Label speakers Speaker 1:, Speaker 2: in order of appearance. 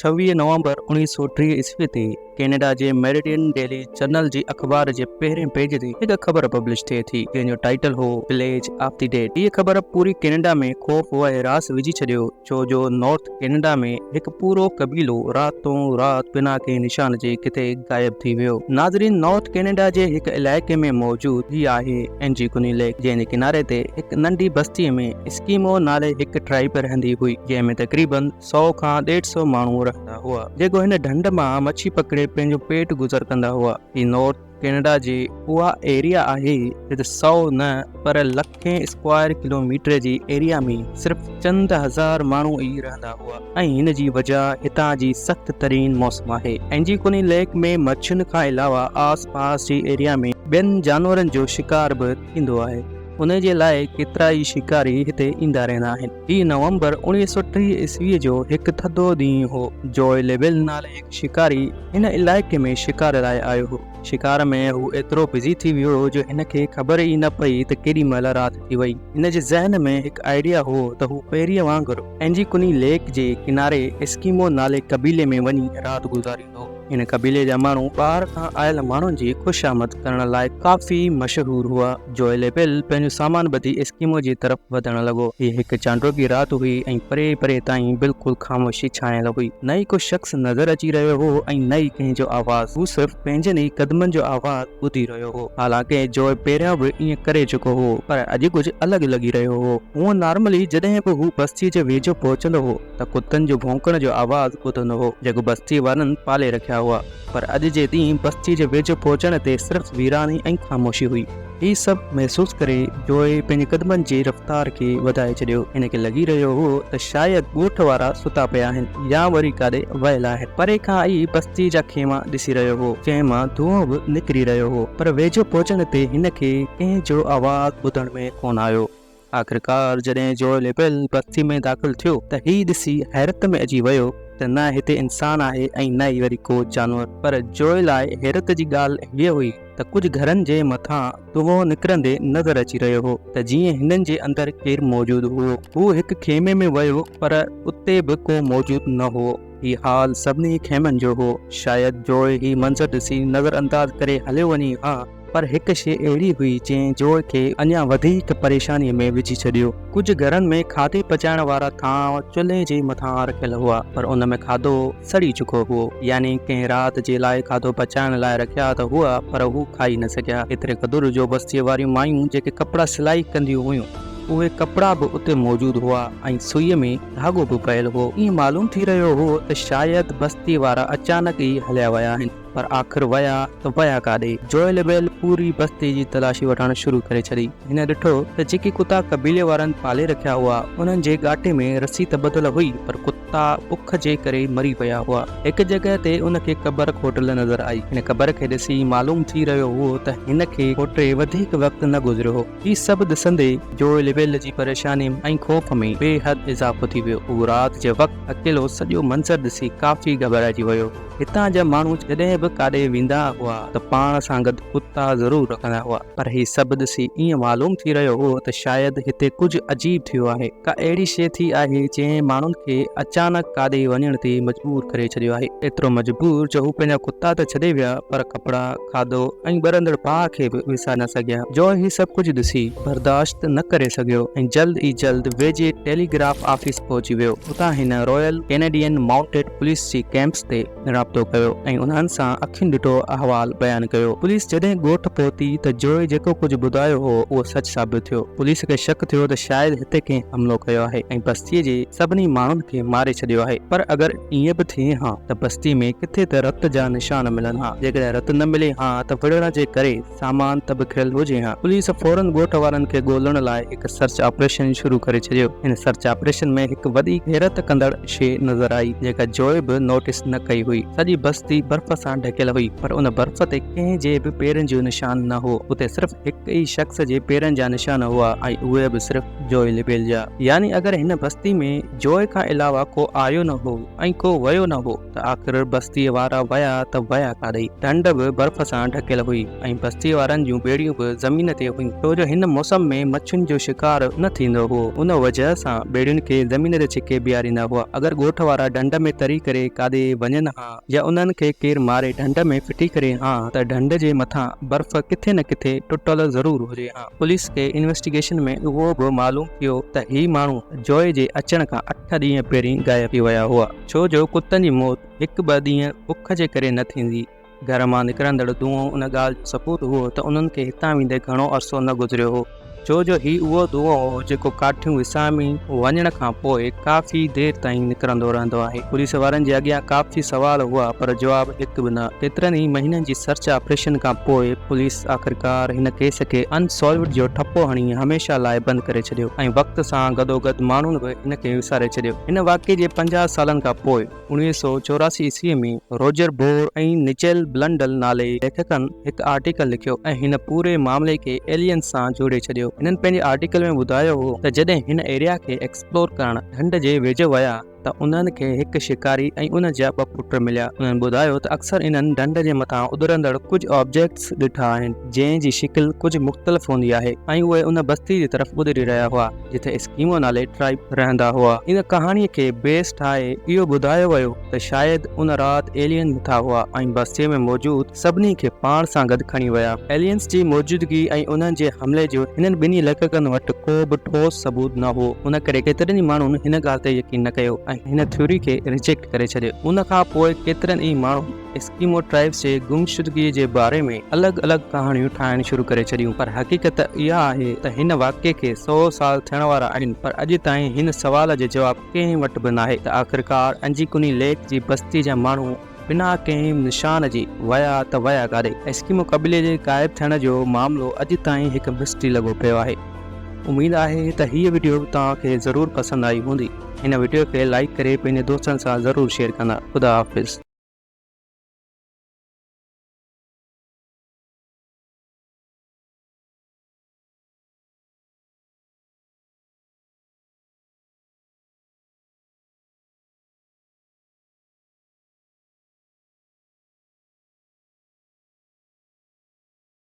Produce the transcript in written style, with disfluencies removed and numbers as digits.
Speaker 1: 26 نومبر 1930 عيسوي تي ڪينيڊا جي ميريڊين ڊيلي جرنل جي اخبار جي پهرين پيج تي هڪ خبر پبلش ٿئي ٿي، جنهن جو ٽائيٽل هو وليج آف the dead. هيء خبر پوري ڪينيڊا ۾ خوف و هراس وجهي ڇڏيو، ڇو جو نارٿ ڪينيڊا ۾ هڪ پورو قبيلو راتون رات بنا ڪنهن نشان جي ڪٿي غائب ٿي ويو. ناظرين نارٿ ڪينيڊا جي هڪ علائقي ۾ موجود هي آهي اينجيڪوني ليڪ، جنهن جي ڪناري تي هڪ ننڍي بستيء ۾ اسڪيمو نالي هڪ ٽرائيب رهندي هئي، جنهن ۾ تقريبن سئو کان ڏيڍ سئو ماڻهو رهندا هئا، جيڪو هن ڍنڍ مان مڇي پڪڙي پنهنجو پيٽ گذر ڪندا هئا. هي نارٿ ڪينيڊا جي اها ايريا آهي جتي سئو نه پر لکين اسڪوائر ڪلوميٽر جي ايريا ۾ صرف چند هزار ماڻهو ئي رهندا هئا ۽ هن جي وجهه هتان جي سخت ترين موسم آهي. اينجيڪوني ليڪ ۾ مڇين کان علاوه آس پاس جي ايريا ۾ ٻين جانورن جو شڪار به ٿيندو آهي. ان جي لاء ڪيترائي شڪاري هتي ايندا رهندا آهن. هي نومبر 1930 عيسويء جو هڪ ٿڌو ڏينهن هو. جوئي ليبيل نالي هڪ شڪاري هن علائقي ۾ شڪار لاء آيو هو. شڪار ۾ هو ايترو بزي ٿي ويو جو هن کي خبر ئي نه پئي ته ڪيڏي مهل رات ٿي وئي. هن جي ذهن ۾ هڪ آئيڊيا هو ته هو پهرينء وانگر اينجيڪوني ليڪ جي ڪناري اسڪيمو نالي قبيلي ۾ وڃي رات گذاريندو. هن قبيلي جا ماڻهو ٻاهر کان آيل ماڻهن جي خوش آمد ڪرڻ لاء ڪافي مشهور هئا. جوئي ليبيل پنهنجو سامان ٻڌي ايسڪيمو جي طرف وڌڻ لڳو. هيء هڪ چانڊوڪي رات هئي ۽ پري پري تائين بلڪل خاموشي ڇانيل هئي. نه ئي ڪو شخص نظر اچي رهيو هو ۽ نه ئي ڪنهن جو آواز. هو صرف پنهنجن ئي قدمن جو آواز ٻڌي رهيو هو. حالانڪه جوئي پهريان به ائين ڪري چڪو هو، پر اڄ ڪجهه الڳ لڳي رهيو هو. هونء نارملي جڏهن به هو بستيء جي ويجهو پهچندو هو، ته ڪتن جو ڀونڪڻ جو آواز ٻڌندو هو، جيڪو بستيء وارن پالي رکيا هئا. پر اڄ جي ڏينهن بستيء جي ويجهو پهچڻ تي صرف ويراني ۽ خاموشي هئي. هي سڀ محسوس ڪري جوئي پنهنجي قدمن جي رفتار کي وڌائي ڇڏيو. هن کي لڳي رهيو هو ته شايد ڳوٺ وارا ستا پيا آهن يا وري ڪاڏي ويل آهن. پري کان ئي بستيء جا خيما ڏسي رهيو هو، جنهن مان دونهون به نڪري رهيو هو. پر ويجهو پهچڻ تي هن کي ڪنهن جو آواز ٻڌڻ ۾ ڪونه آيو. آخرڪار جڏهن جوئل ايبل بستي ۾ داخل ٿيو ته هي ڏسي حيرت ۾ اچي ويو ته نه هتي انسان آهي ۽ نه ئي وري ڪو جانور. پر جوئل لاء حيرت جي ڳالهه هيء هئي ته ڪجهه گهرن جي مٿان دونهون نڪرندي نظر اچي رهيو هو ته جيئن هنن جي اندر ڪير موجود هئو. هو هڪ خيمي ۾ ويو پر اتي به ڪو موجود نه هئو. هي حال سڀني خيمن جو هو. شايد جوئل هي منظر ڏسي نظر انداز ڪري هليو وڃي ها. پر هڪ شيء اهڙي هئي جنهن جوء کي اڃا وڌيڪ پريشانيء ۾ وجهي ڇڏيو. ڪجهه گهرن ۾ کاڌي پچائڻ وارا ٿانء چلهي جي مٿان رکيل هئا، پر ان ۾ کاڌو سڙي چڪو هئو. يعني ڪنهن رات جي لاء کاڌو پچائڻ لاء رکيا ته هئا، پر هو کائي نه سگهيا. ايتري قدر جو بستيء واريون مايون جيڪي ڪپڙا سلائي ڪنديون هيون، اهي ڪپڙا به اتي موجود هئا ۽ سئيء ۾ ڌاڳو به پيل هو. ائين معلوم ٿي رهيو هو ته شايد بستيء وارا اچانڪ ئي هليا ويا آهن. پر آخر ويا ته ويا ڪاڏي؟ جوئل بيل پوري بستي جي تلاشي وٺڻ شروع ڪري ڇڏي. هن ڏٺو ته جيڪي ڪتا قبيلي وارن پالي رکيا هئا، انهن جي ڳاٽي ۾ رسي ته ٻڌل هئي، پر ڪتا بک جي ڪري مري پيا هئا. هڪ جڳهه تي ان کي قبر کوٽيل نظر آئي. هن قبر کي ڏسي معلوم ٿي رهيو هو ته هن کي کوٽي وڌيڪ وقت نه گذريو هو. هي سڀ ڏسندي جوئل بيل جي پريشاني ۽ خوف ۾ بي حد اضافو ٿي ويو. هو رات جي وقت اڪيلو سڄو منظر ڏسي ڪافي گهٻرائجي ويو. هتان جا ماڻهو جڏهن به ڪاڏي ويندا هئا ته پاڻ سان گڏ ڪتا ضرور رکندا هئا، پر هي سڀ ڏسي ائين معلوم ٿي رهيو هو ته شايد هتي ڪجهه عجيب ٿيو آهي، ڪا اهڙي شيء ٿي آهي جنهن ماڻهن کي اچانڪ ڪاڏي وڃڻ تي مجبور ڪري ڇڏيو آهي. ايترو مجبور جو هو پنهنجا ڪتا ته ڇڏي ويا پر ڪپڙا، کاڌو ۽ ٻرندڙ باهه کي به وساري نه سگهيا. جوئي هي سڀ ڪجهه ڏسي برداشت نه ڪري سگهيو ۽ جلد ئي جلد ويجهي ٽيليگراف آفيس پهچي ويو. اتان هن رويل ڪينيڊين مائونٽيڊ پوليس جي ڪئمپس تي رابطو ڪيو ۽ انهن سان اکين ڏٺو احوال بيان ڪيو. پوليس جڏهن ڳوٺ پهتي ته جوئي جيڪو ڪجهه ٻڌايو هو اهو سچ ثابت ٿيو. پوليس کي شڪ ٿيو ته شايد هتي ڪنهن حملو ڪيو آهي ۽ بستيء جي سڀني ماڻهن کي ماري ڇڏيو آهي. پر اگر ائين به ٿئي ها ته بستي ۾ ڪٿي ته رت جا نشان ملن ها. جيڪڏهن رت نه ملي ها ته وڙهڻ جي ڪري سامان ته بکريل هجي ها. پوليس فورن ڳوٺ وارن کي ڳولڻ لاء هڪ سرچ آپريشن شروع ڪري ڇڏيو. ان سرچ آپريشن ۾ هڪ وڏي حيرت ڪندڙ شيء نظر آئي، جيڪا جوئي به نوٽيس نه ڪئي هئي. سڄي بستي برف سان ڍڪيل هئي، پر ان برف تي ڪنهن جي به پيرن جو نشان نه هو. اتي صرف هڪ ئي شخص جي پيرن جا نشان هئا ۽ اهي به صرف جوئي لبيل جا. يعني اگر هن بستي ۾ جوئي کان علاوه ڪو آيو نه هو ۽ ڪو ويو نه هو ته آخر بستيء وارا ويا ته ويا ڪاڏي؟ ڍنڍ به برف سان ڍڪيل هئي ۽ بستيء وارن جون ٻيڙيون به زمين تي هيون، ڇو جو هن موسم ۾ مڇين جو شڪار نه ٿيندو هو، ان وجهه سان ٻيڙين کي زمين تي ڇڪي بيهاريندا هئا. اگر ڳوٺ وارا ڍنڍ ۾ تري ڪري ڪاڏي وڃن ها يا انهن کي ڪير ماري ڍنڍ ۾ ڦٽي ڪري ها ته ڍنڍ جي مٿان برف ڪٿي نه ڪٿي ٽٽل ضرور هجي ها. پوليس کي انويسٽيگيشن ۾ اهو به معلوم ٿيو ته هي ماڻهو جوئي جي اچڻ کان اٺ ڏينهن پهرين غائب ٿي ويا هئا، ڇو جو ڪتن جي موت هڪ ٻه ڏينهن بک جي ڪري نه ٿيندي. گهر مان نڪرندڙ دونهون ان ڳالهه جو ثبوت هو ته انهن کي هتان ويندي گهڻو عرصو نه گذريو هو، ڇو جو هي اهو دونهون هو جيڪو ڪاٺيون وسامي وڃڻ کان پوء ڪافي دير تائين نڪرندو رهندو آهي. پوليس وارن جي اڳيان ڪافي سوال هئا پر جواب هڪ به نه. ڪيترن ئي مهينن جي سرچ آپريشن کان پوء پوليس آخرڪار هن ڪيس کي ان سالوڊ جو ٺپو هڻي هميشه لاء بند ڪري ڇڏيو ۽ وقت سان گڏوگڏ ماڻهن به هن کي وساري ڇڏيو. هن واقعي جي 50 سالن کان پوء. 1984 عيسويء ۾ روجر بور ۽ نچيل بلنڊل نالي ليکڪن هڪ آرٽيڪل لکيو ۽ هن پوري معاملي کي ايلينز سان جوڙي ڇڏيو. هنن پنهنجي آرٽيڪل ۾ ٻڌايو هو ته جڏهن هن ايريا کي ايڪسپلور ڪرڻ ڍنڍ جي ويجهو ويا ته انهن کي هڪ شڪاري ۽ ان جا ٻه پٽ مليا. انهن ٻڌايو ته اڪثر انهن ڍنڍ جي مٿان اڏرندڙ ڪجهه آبجيڪٽس ڏٺا آهن، جنهن جي شڪل ڪجهه مختلف هوندي آهي ۽ اهي ان بستي جي طرف اڏري رهيا هئا. جتي اسڪيمو نالي ٽرائيب رهندا هئا. ان ڪهاڻيء کي بيس ٺاهي اهو ٻڌايو ويو ته شايد ان رات ايلين مٿا هئا ۽ بستيء ۾ موجود سڀني کي پاڻ سان گڏ کڻي ويا. ايلينز جي موجودگي ۽ انهن جي حملي جو هنن ٻنهي ليکڪن وٽ ڪو به ٺوس ثبوت نه هو، ان ڪري ڪيترن ئي ماڻهن هن ڳالهه تي يقين نه ڪيو ۽ هن ٿيوري کي ريجيڪٽ ڪري ڇڏيو. ان کان پوء ڪيترن ئي ماڻهن اسڪيمو ٽرائيبس جي گمشدگيء جي باري ۾ الڳ الڳ ڪهاڻيون ٺاهڻ شروع ڪري ڇڏيون پر حقيقت اها آهي ته هن واقعي کي سئو سال ٿيڻ وارا آهن پر اڄ تائين هن سوال جو جواب ڪنهن وٽ به ناهي ته آخرڪار انجيڪوني ليڪ جي بستي جا ماڻهو بنا ڪنهن نشان جي ويا ته ويا ڪاڏي؟ اسڪيمو قبيلي جي غائب ٿيڻ جو معاملو اڄ تائين هڪ مسٽري لڳو پيو آهي. اميد آهي ته هيء وڊيو به توهان کي ضرور پسند آئي هوندي. هن وڊيو کي لائيڪ ڪري پنهنجي دوستن سان ضرور شيئر ڪندا. خدا حافظ.